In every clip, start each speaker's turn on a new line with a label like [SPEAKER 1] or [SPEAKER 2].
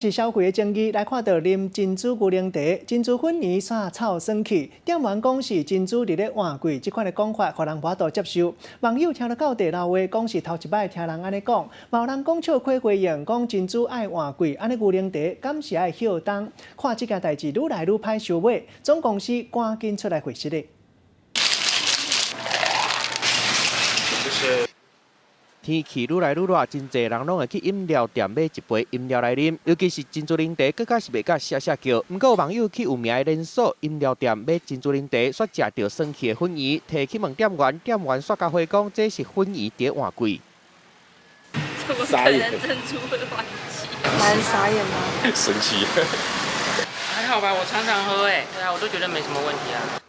[SPEAKER 1] 是消費的爭議，來看到啉珍珠牛奶茶、珍珠粉圓煞臭酸氣，店員講是珍珠佇咧換季，這款的講法予人無法度接受。網友聽了到地老話，講是頭一擺聽人按呢講，嘛有人講笑詼回應，講珍珠愛換季，按呢牛奶茶敢是愛歇冬？看這件代誌愈來愈歹收尾，總公司趕緊出來回釋的。
[SPEAKER 2] 謝謝。
[SPEAKER 3] 天氣愈來愈熱，真濟人攏會去飲料店買一杯飲料來啉，尤其是珍珠奶茶，閣較是袂甲聲聲叫。毋過有網友去有名的連鎖飲料店買珍珠奶茶，煞食著酸氣的粉圓，提去問店員，店員煞共回講這是粉圓佇換季。
[SPEAKER 4] 怎麼可能珍珠會換季？
[SPEAKER 5] 蠻傻眼的。
[SPEAKER 2] 生氣。
[SPEAKER 6] 還好吧，我常常喝誒，對啊，我都覺得沒什麼問題啊。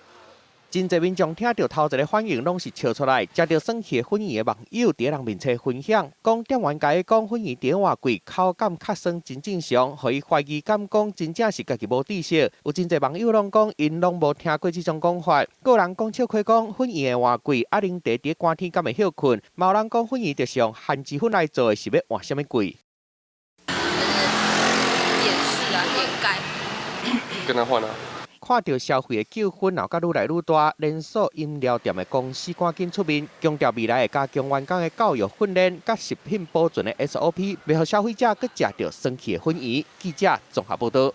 [SPEAKER 3] 真濟民眾聽著頭一个反應攏是笑出來，食著酸氣的粉圓的網友佇人面前分享，講店員共伊講粉圓佇換季，口感較酸真正常，予伊懷疑敢講真正是家己無知識。有真濟網友攏講，𪜶攏無聽過這種講法。閣有人講笑詼講粉圓會換季，啊奶茶佇寒天敢會歇睏？嘛有人講粉圓就是用番薯粉來做的，是欲換啥物季？
[SPEAKER 4] 就是掩飾啊，掩蓋。
[SPEAKER 2] 跟他換啊。
[SPEAKER 3] 看著消費的糾紛鬧甲愈來愈大，連鎖飲料店的公司趕緊出面，強調未來會加強員工的教育訓練，佮食品保存的 SOP，袂予消費者閣食著酸氣的粉圓。記者綜合報導。